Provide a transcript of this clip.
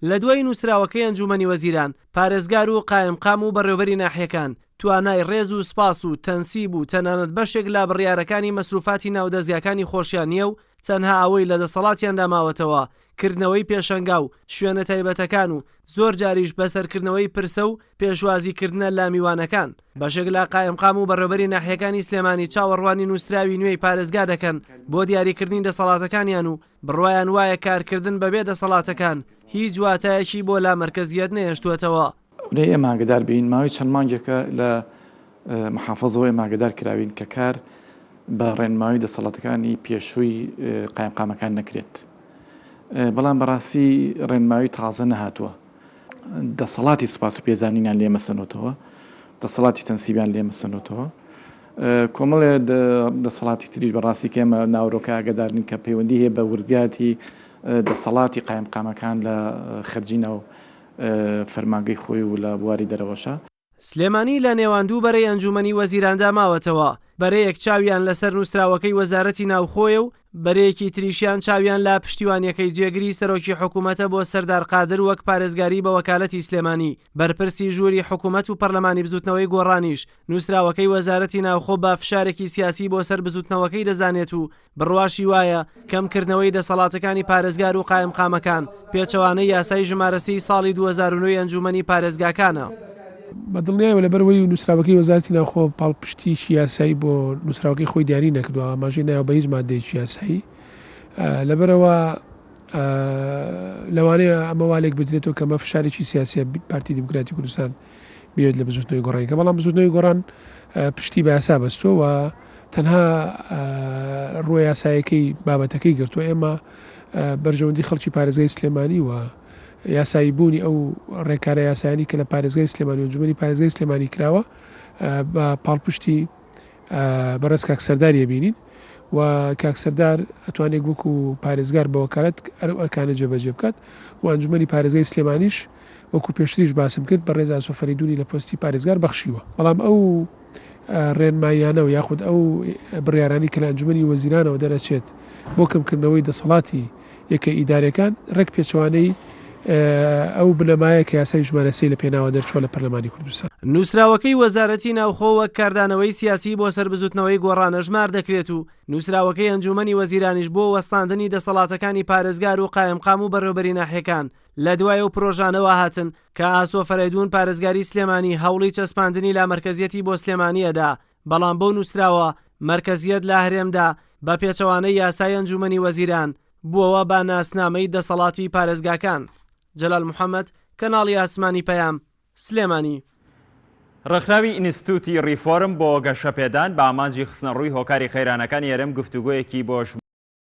لە دوای نووسراوەکەی ئەنجوومەنی وەزیران، پارێزگار و قایمقام و بەڕێوەبەری ناحیەکان توانای ڕێز و سوپاس و تەنسیب و تەنانەت بەشێک لە بڕیارەکانی مەسروفاتی ناو دەزگاکانی خۆشیان نییە و تەنها ئەوەی لە دەسەڵاتیاندا ماوەتەوە کردنەوەی پێشەنگا و شوێنە تایبەتەکان و زۆر جاریش بەسەرکردنەوەی پرسە و پێشوازی کردنە لە میوانەکان. بەشێک لە قایمقام و بەڕێوبەری ناحیەکانی سلێمانی چاوەڕوانی نووسراوی نوێی پارێزگا دەکەن بۆ دیاریکردنی دەسەڵاتەکانیان و بڕوایان وایە کارکردن بەبێ دەسەڵاتەکان هیچ واتایەکی بۆ لامەرکەزیەت نەهێشتووەتەوە. لێ ئێمە ئاگەدار بین ماوەی چەند مانگێکە لە محافەزەوە ئێمە ئاگەدار کراوین کە کار بە ڕێنمایی دەسەڵاتەکانی پێشووی قایمقامەکان نەکرێت بەڵام بەڕاستی ڕێنمایی تازە نەهاتووە دەسەڵاتی سوپاس و پێزانینیان لێ مەسەنۆتەوە دەسەڵاتی تەنسیبیان لێ مەسەنۆتەوە کۆمەڵێ دەسەڵاتی تریش بەڕاستی کە ئێمە ناورۆکە ئاگەدار نین کە پەیوەندی هەیە بە وردیاتی دەسەڵاتی قایمقامەکان لە خەرجی ناو فەرمانگەی خۆی و لە بواری دەرەوەشە. سلێمانی لە نێوان دوو بەرەی ئەنجوومەنی وەزیراندا ماوەتەوە، بەرەیەک چاویان لەسەر نووسراوەکەی وەزارەتی ناوخۆیە و بەرەیەکی تریشیان چاویان لە پشتیوانییەکەی جێگری سەرۆکی حکوومەتە بۆ سەردار قادر وەک پارێزگاری بە وەکالەتی سلێمانی، بەرپرسی ژووری حکوومەت و پەرلەمانی بزووتنەوەی گۆڕانیش نووسراوەکەی وەزارەتی ناوخۆ بە فشارێکی سیاسی بۆ سەر بزووتنەوەکەی دەزانێت و بڕواشی وایە کەمکردنەوەی دەسەڵاتەکانی پارێزگار و قایمقامەکان پێچەوانەی یاسای ژمارە سی ساڵی 2009 ی ئەنجوومەنی پارێزگاکانە. بە دڵنیایەوە لەبەرئەوەی نووسراوەکەی وەزارەتی ناوخۆ پاڵپشتییەکی یاسایی بۆ نووسراوەکەی خۆی دیاری نەکردووە، ئاماژەی نایەوە بە هیچ ماددەیەکی یاسایی، لەبەرئەوە لەوانەیە ئەمە وا لێک بدرێتەوە کە ئەمە فشارێکی سیاسییە پارتی دیموکراتی کوردستان بیەوێت لە بزوتنەوەی گۆڕان کە بەڵام بزوتنەوەی گۆڕان پشتی بە یاسا بەستووە و تەنها ڕووە یاسایەکەی بابەتەکەی گرتووە ئێمە بەرژەوەندی خەڵکی پارێزگای سلێمانی و یاسایی بوونی ئەو ڕێکارە یاسایانی کە لە پارێزگای سلێمانی و ئەنجومەنی پارێزگای سلێمانی کراوە بە پاڵپشتی بەڕێز کاک سەردار یەبینین و کاک سەردار ئەتوانێت وەکو پارێزگار بە وەکالەت ئەو ئەرکانە جێبەجێ بکات و ئەنجومەنی پارێزگای سلێمانیش وەکو پێشتریش باسم کرد بەڕێز ئاسۆ فەریدونی لە پۆستی پارێزگار بەخشیوە بەڵام ئەو ڕێنماییانە و یاخود ئەو بڕیارانەی کە لە ئەنجومەنی وەزیرانەوە دەرەچێت بۆ کەمکردنەوەی دەسەڵاتی یەکە ئیدارەکان ڕێک پێچەوانەی ئەو بنەمایە کە یاسای ژمارە سێی لە پێناوە دەرچووە لە پەرلەمانی کوردستان. نووسراوەکەی وەزارەتی ناوخۆ وەک کاردانەوەی سیاسی بۆ سەر بزوتنەوەی گۆڕان ئەژمار دەکرێت و نووسراوەکەی ئەنجوومەنی وەزیرانیش بۆ وەستاندنی دەسەڵاتەکانی پارێزگار و قایمقام و بەڕێوبەری ناحیەکان لە دوای ئەو پرۆژانەوە هاتن کە ئاسۆ فەرەیدوون پارێزگاری سلێمانی هەوڵی چەسپاندنی لامەرکەزیەتی بۆ سلێمانی ئەدا بەڵام بەو نووسراوە مەرکەزیەت لە هەرێمدا بە پێچەوانەی یاسای ئەنجوومەنی وەزیران بووەوە بە ناسنامەی دەسەڵاتی پارێزگاکان. جەلال محەمەد، کەناڵی ئاسمانی پەیام، سلێمانی. ڕێکخراوی ئینستتوتی ڕیفۆرم بۆ گەشەپێدان بە ئامانجی خستنەڕووی هۆکاری قەیرانەکانی هەرێم گفتوگۆیەکی بۆ.